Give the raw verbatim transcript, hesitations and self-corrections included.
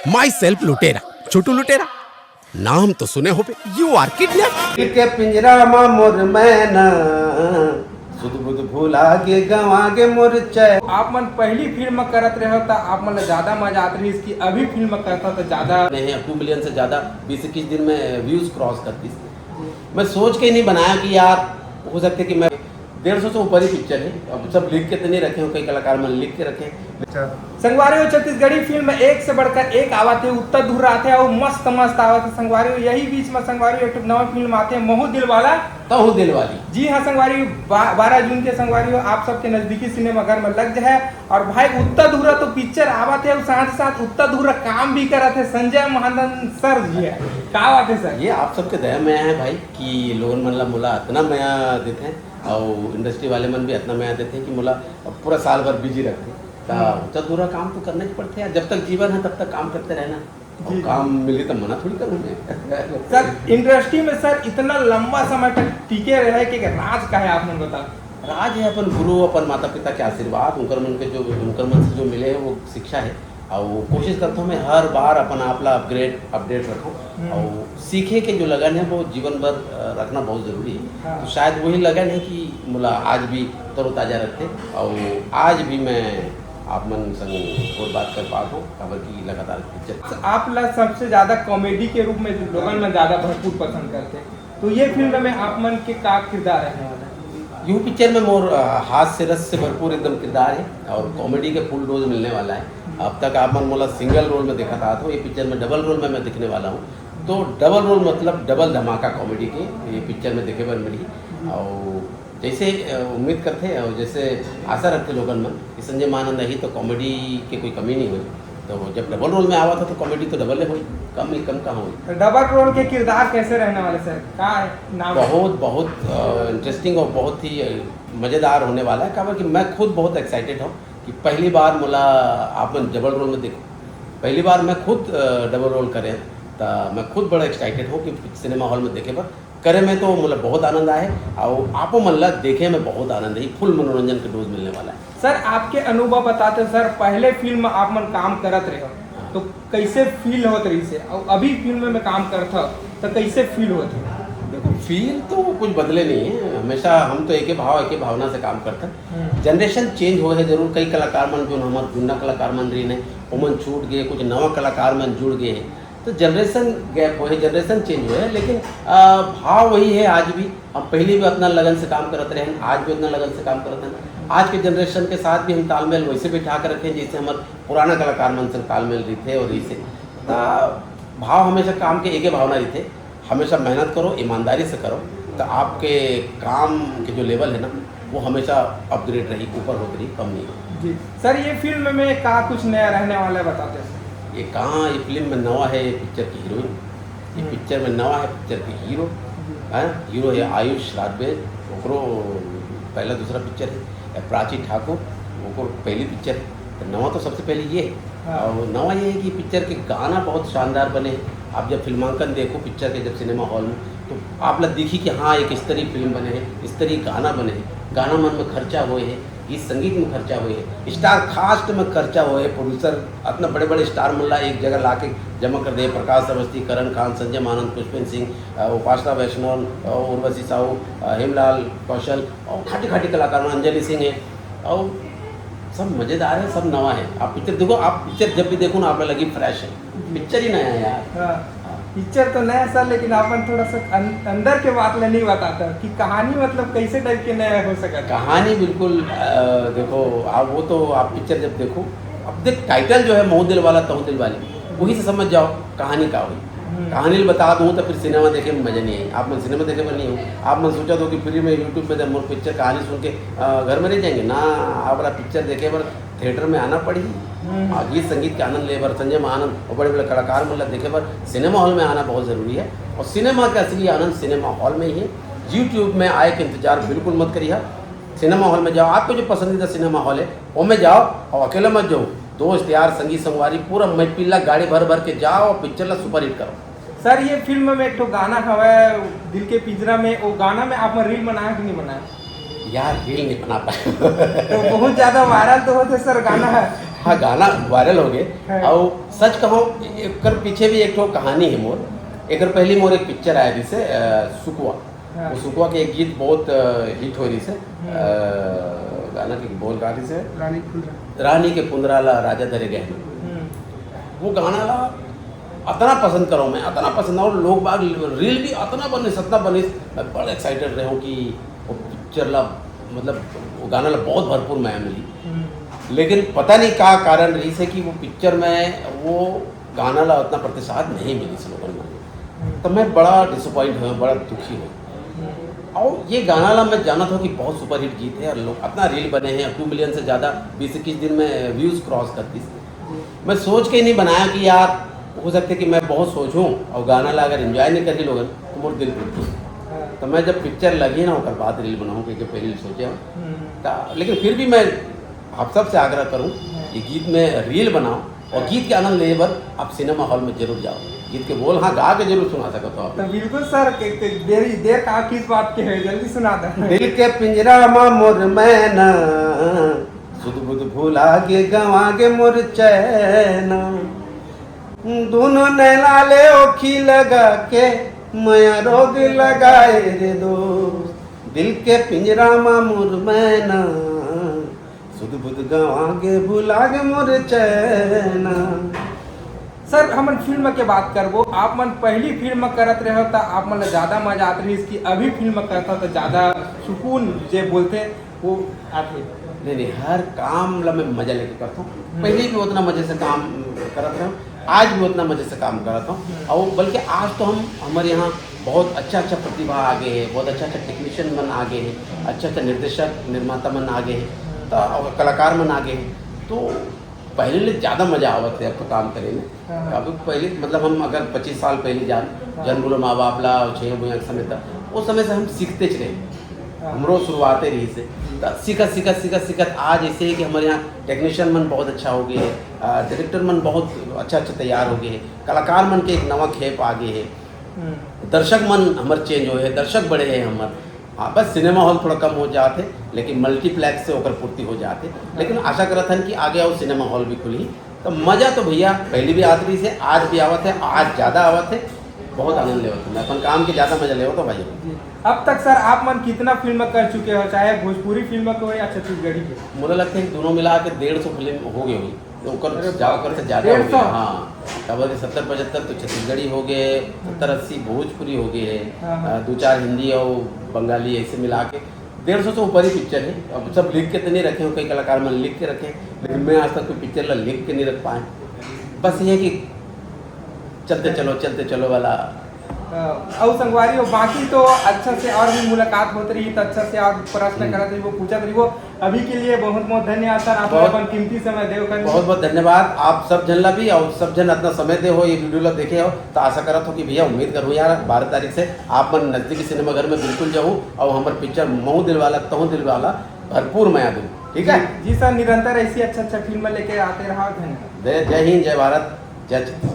My self लुटेरा, छोटू लुटेरा, नाम तो सुने होबे, यू आर किडनैप। के पिंजरा मा मोर मैना, सुध बुध भुला गे, गंवा गे मोर चैन। आप मन पहली फिल्म करत रहे हो, त आप मन ला ज्यादा मजा आत रहिस कि अभी फिल्म करत हो, त ज्यादा? नहीं, टू मिलियन से ज्यादा बीस इक्कीस दिन में व्यूज क्रॉस कर दिस। मैं सोच के ही नहीं बनाया कि यार, हो सकता है कि मैं डेढ़ सौ से ऊपर ही पिक्चर है। अब सब लिख के तो नहीं रखे हो, कई कलाकार मन लिख के रखे। अच्छा। संगवारी हो, छत्तीसगढ़ी फिल्म एक से बढ़कर एक आवत है, उत्तर धुर्रा आथे और मस्त मस्त आवत है संगवारी हो। यही बीच में संगवारी हो, एक ठो नवा फिल्म आथे, महू दिलवाला। तहू दिलवाली। जी हाँ संगवारी, बा-, बारह जून के संगवारी हो, आप सबके नजदीकी सिनेमाघर में लग जाए। और भाई, उत्तर धुर्रा तो पिक्चर आवत है और साथ ही साथ उत्तर धुर्रा काम भी करत है संजय महानंद सर जी है। का बात है सर? ये आप सबके दया में है भाई कि लोगन मन ला मोला इतना मया देते हैं और इंडस्ट्री वाले मन भी इतना मया देते हैं कि मोला पूरा साल भर बिजी रखते हैं। त हम्म। उत्तर धुर्रा काम तो करना ही पड़ते हैं यार, जब तक जीवन है तब तक काम करते रहना। और जी। काम मिली तो मना थोड़ी करूँ मैं। सर, इंडस्ट्री में सर इतना लंबा समय तक टिके रहे कि राज का है, आप मन बताओ। राज है अपन गुरु, अपन माता पिता के आशीर्वाद, उनकर मन के जो, उनकर मन से जो मिले है वो शिक्षा है। और कोशिश करता हूँ मैं हर बार अपन आप ला अपग्रेड, अपडेट रखूँ। हम्म। और सीखे के जो लगन है वो जीवन भर, अ, रखना बहुत जरूरी है। हाँ। तो शायद वही लगन है कि मोला आज भी तरोताजा रखते और आज भी मैं आप मन संग गोठ बात कर पात हूँ, काबर कि लगातार पिक्चर। आप ला सबसे ज्यादा कॉमेडी के रूप में लोगन मन ज्यादा भरपूर पसंद करते, तो ये फिल्म में आप मन के का किरदार रहने वाला है? यू पिक्चर में मोर, अ, हास्य रस से भरपूर एकदम किरदार है और कॉमेडी के फुल डोज मिलने वाला है। अब तक आप मन मोला सिंगल रोल में देखत आत हो, ये पिक्चर में डबल रोल में मैं दिखने वाला हूँ। तो डबल रोल मतलब डबल धमाका कॉमेडी के ये पिक्चर में देखे बर मिली। और जैसे, अ, उम्मीद करते हैं और जैसे आशा रखते लोगन मन कि संजय मानंद ही तो कॉमेडी के कोई कमी नहीं हुई, तो जब डबल रोल में आवा था तो कॉमेडी तो डबल ही हुई, कम ही कम कहाँ हुई। तो डबल रोल के किरदार कैसे रहने वाले सर? का नाम? बहुत, बहुत, अ, इंटरेस्टिंग और बहुत ही, अ, मज़ेदार होने वाला है, काबर कि मैं खुद बहुत एक्साइटेड हूँ कि पहली बार मोला आप मन डबल रोल में देखो, पहली बार मैं खुद, अ, डबल रोल करें, त मैं खुद बड़ा एक्साइटेड हूँ कि सिनेमा हॉल में देखे बर। करे में तो मोला बहुत आनंद आए और आपो मन ला देखे में बहुत आनंद है, फुल मनोरंजन के डोज मिलने वाला है। सर, आपके अनुभव बताते सर, पहले फिल्म आप मन काम करत रहे हो, हाँ। तो कैसे फील होत रही से, और अभी फिल्म में काम करत हो तो कैसे फील होत है? देखो, फील तो कुछ बदले नहीं है, हमेशा हम तो एक ही भाव, एक ही भावना से काम करते हैं। हम्म। जनरेशन चेंज हो है जरूर, कई कलाकार मन जो हमारे जुन्ना कलाकार मन रही ने, ओमन छूट गए, कुछ नवा कलाकार मन जुड़ गए हैं, तो जनरेशन गैप होए, जनरेशन चेंज होए, लेकिन, अ, भाव वही है आज भी। हम पहले भी उतना लगन से काम करत रहे हैं, आज भी उतना लगन से काम करत हैं। आज के जनरेशन के साथ भी हम तालमेल वैसे बिठा के रखें, जैसे हमारे पुराना कलाकार मन से तालमेल रही थे और इसे। त भाव हमेशा काम के एके भावना रही थे, हमेशा मेहनत करो, ईमानदारी से करो, तो आपके काम के जो लेवल है ना, वो हमेशा अपग्रेड रही, ऊपर होती रही, कम नहीं हो। जी। सर, ये फिल्म में का कुछ नया रहने वाला है, बताते हैं सर। ये कहाँ, ये फिल्म में नवा है, ये पिक्चर की हीरोइन, ये हम्म। पिक्चर में नवा है, पिक्चर की हीरो, जी। है, हीरो है आयुष राजबेर, ओकरो पहला दूसरा पिक्चर है, प्राची ठाकुर, ओकर पहली पिक्चर है। तो नवा तो सबसे पहले ये है। हाँ। और नवा ये है कि पिक्चर के गाना बहुत शानदार बने हैं। आप जब फिल्मांकन देखो पिक्चर के, जब सिनेमा हॉल में, तो आप ला दिखी कि हाँ, एक स्तरीय फिल्म बने है, स्तरीय गाना बने है, गाना मन में खर्चा हुए है, गीत संगीत में खर्चा हुए है, स्टार कास्ट में खर्चा हुए है। प्रोड्यूसर इतना बड़े बड़े स्टार मन ला एक जगह ला के जमा कर दे, प्रकाश अवस्थी, करण खान, संजय मानंद, पुष्पेंद्र सिंह, अ, उपासना वैष्णव, अ, उर्वशी साहू, अ, हेमलाल कौशल और खाटी खाटी कलाकार मन, अंजलि सिंह है। और सब मजेदार है, सब नवा है। आप पिक्चर देखो, आप पिक्चर जब भी देखो ना, आप लगी फ्रेश है, पिक्चर ही नया है यार। हाँ। हाँ। पिक्चर तो नया सर, लेकिन आपन थोड़ा सा अन-, अंदर के बात ला नहीं बताता कि कहानी मतलब कैसे टाइप के नया हो सकता है? कहानी बिल्कुल, अ, देखो, आप वो तो आप पिक्चर जब देखो, अब देख, टाइटल जो है महू दिल वाला तहू दिल वाली, वही से समझ जाओ कहानी का हुई। हम्म। कहानी बता दूँ तो फिर सिनेमा देखे में मजा नहीं आई। आप मन सिनेमा देखे बर नहीं हो, आप मन सोचा दो कि फ्री में YouTube में जब मोर पिक्चर कहानी सुन के, अ, घर में रह जाएंगे ना। आप वाला पिक्चर देखे बर थिएटर में आना पड़ही। हम्म। आ, गीत संगीत के आनंद ले बर संजय मानंद और बड़े बड़े कलाकार मन ला देखे बर सिनेमा हॉल में आना बहुत जरूरी है। और सिनेमा का असली आनंद सिनेमा हॉल में ही है। YouTube में आए के इंतजार बिल्कुल मत करिए। सिनेमा हॉल में जाओ, आपको जो पसंदीदा सिनेमा हॉल है, वो में जाओ और अकेले मत जाओ। दोस्त यार, संगी संगवारी, पूरा महफिल ला गाड़ी भर भर के जाओ और पिक्चर ला सुपरहिट करो। सर, ये फिल्म में एक ठो गाना हवय, दिल के पिंजरा में, वो गाना में आप मन रील बनाया कि नहीं बनाया? यार, रील नहीं बना पाए। तो बहुत ज्यादा वायरल तो होते सर गाना है। हाँ, गाना वायरल हो गए। हाँ। और सच कहूँ, एकर पीछे भी एक ठो कहानी है मोर। एकर पहली मोर एक पिक्चर आया जैसे अ, सुकवा। हाँ। वो सुकवा के एक गीत बहुत हिट हो रही से। हम्म। अ, गाना के बोल गा रही से, रानी के पुंदरा। रानी के पुंदरा ला राजा धरे गहना। हम्म। वो गाना ला अतना पसंद करो मैं, अतना पसंद, और लोग बाग रील भी अतना बने, सतना बने। मैं बड़ा एक्साइटेड रहे हूँ कि वो पिक्चर ला, मतलब वो गाना ला बहुत भरपूर मया मिली। हम्म। लेकिन पता नहीं का कारण रही से कि वो पिक्चर में वो गाना ला उतना प्रतिसाद नहीं मिली लोगन मन। हम्म। तो मैं बड़ा डिसअपॉइंट हुआ, बड़ा दुखी हुआ। हम्म। और ये गाना ला मैं जाना था कि बहुत सुपरहिट गीत है और लोग अतना रील बने हैं, टू मिलियन से ज़्यादा बीस इक्कीस दिन में व्यूज़ क्रॉस कर दी। जी। मैं सोच के ही नहीं बनाया कि यार, हो सकता है कि मैं बहुत सोचूं और गाना ला अगर एंजॉय नहीं करी लोगन तो मोर दिल टूट जाए। हाँ। तो मैं जब पिक्चर लगी ना, ओकर बाद रील बनाऊं, क्योंकि पहले सोचे हूँ। हम्म। ता-, लेकिन फिर भी मैं आप सबसे आग्रह करूं, हम्म। ये गीत में रील बनाओ और गीत के आनंद लेने पर आप सिनेमा हॉल में जरूर जाओ। गीत के बोल, हाँ, गा के जरूर सुना सकते हो आप। तो बिल्कुल सर, के, के, देरी, देर का किस बात के है, जल्दी सुना दे। दिल के पिंजरा मा मोर मैना, सुध बुध भुला गे, गंवा गे मोर चैना। दूनो नैना ले ओखी लगा के, मया रोग लगाए रे दोस्त। दिल के पिंजरा मा मोर मैना, सुध बुध गंवा गे, भुला गे मोर चैना। सर, हमन फिल्म के बात करबो। आप मन पहली फिल्म करत रहे हो, त आप मन ला ज्यादा मजा आत रहिस कि अभी फिल्म करत हो, त ज्यादा सुकून जे बोलथे, वो आथे? नहीं, नहीं, हर काम ला मैं मजा लेके करता हूँ। हम्म। पहले भी उतना मजे से काम करत रहे हूँ, आज भी उतना मजे से काम करत हूँ। हम्म। और बल्कि आज तो हम, हमारे यहाँ बहुत अच्छा अच्छा प्रतिभा आ गए है, बहुत अच्छा अच्छा टेक्नीशियन मन आ गए हैं, अच्छा अच्छा निर्देशक निर्माता मन आ गए हैं, तो और कलाकार मन आ गए हैं। तो पहले ले ज़्यादा मजा आवत है अब तो काम करे में। हाँ। अब पहले मतलब हम अगर पच्चीस साल पहले जान, हाँ। जन बोलो माँ बाप ला और छः भुइयां के समय तक, उस समय से हम सीखते चले, हाँ। हमरो शुरुआते रही से। जी। तो सीखत सीखत सीखत सीखत आज ऐसे है कि हमारे यहाँ टेक्नीशियन मन बहुत अच्छा हो गए है, डायरेक्टर मन बहुत अच्छा अच्छा तैयार हो गए है, कलाकार मन के एक नवा खेप आ गए है। हम्म। दर्शक मन हमर चेंज होए हे, दर्शक बढ़े हे हमर। हाँ, बस सिनेमा हॉल थोड़ा कम हो जात हे, लेकिन मल्टीप्लेक्स से ओकर पूर्ति हो जात हे। हाँ। लेकिन आशा करत हन कि आगे अउ सिनेमा हॉल भी खुलही। तो मजा तो भैया पहले भी आत रहिस हे, आज भी आवत हे, आज ज़्यादा आवत हे। बहुत आनंद लेवत हूँ मैं, अपन काम के ज़्यादा मजा लेवत हूँ भाई। जी। अब तक सर आप मन कितना फिल्म कर चुके हो, चाहे भोजपुरी फिल्म के हो या छत्तीसगढ़ी के? मोला लगता है कि दोनों मिला के डेढ़ सौ फिल्म हो गई होगी। तो ओकर अरे जा-, बाप ओकर से रे। ज़्यादा हो डेढ़ सौ? गया, हाँ। काबर कि सत्तर पचहत्तर तो छत्तीसगढ़ी हो गए, सत्तर अस्सी भोजपुरी हो गए है, हाँ, हाँ। अ, दो चार हिंदी और बंगाली, ऐसे मिला के डेढ़ सौ से ऊपर ही पिक्चर है। अब सब लिख के तो नहीं रखे हो, कई कलाकार मन लिख के रखे, लेकिन मैं आज तक कोई पिक्चर ला लिख के नहीं रख पाए। बस ये है कि चलते चलो, चलते चलो वाला। हाँ, अउ संगवारी हो, बाकी तो अच्छा से और भी मुलाकात होत रही, तो अच्छा से और प्रश्न हम्म। करत रही, वो पूछत रही, वो अभी के लिए बहुत बहुत धन्यवाद सर, आप बहुत, अपन कीमती समय देव कर बहुत बहुत धन्यवाद आप सब झन ला भी, और सब झन इतना समय दे हो, ये वीडियो ला देखे हो, तो आशा करत हो कि भैया उम्मीद करूँ यार बारह तारीख से आप मन नजदीकी सिनेमा घर में बिल्कुल जाऊँ और हमारे पिक्चर महू दिलवाला तहू दिलवाला भरपूर मया दूँ, ठीक है? जी, जी सर, निरंतर ऐसी अच्छा अच्छा फिल्म लेके आते रहा, धन्यवाद। जय, जय हिंद, जय भारत, जय छत्तीसगढ़।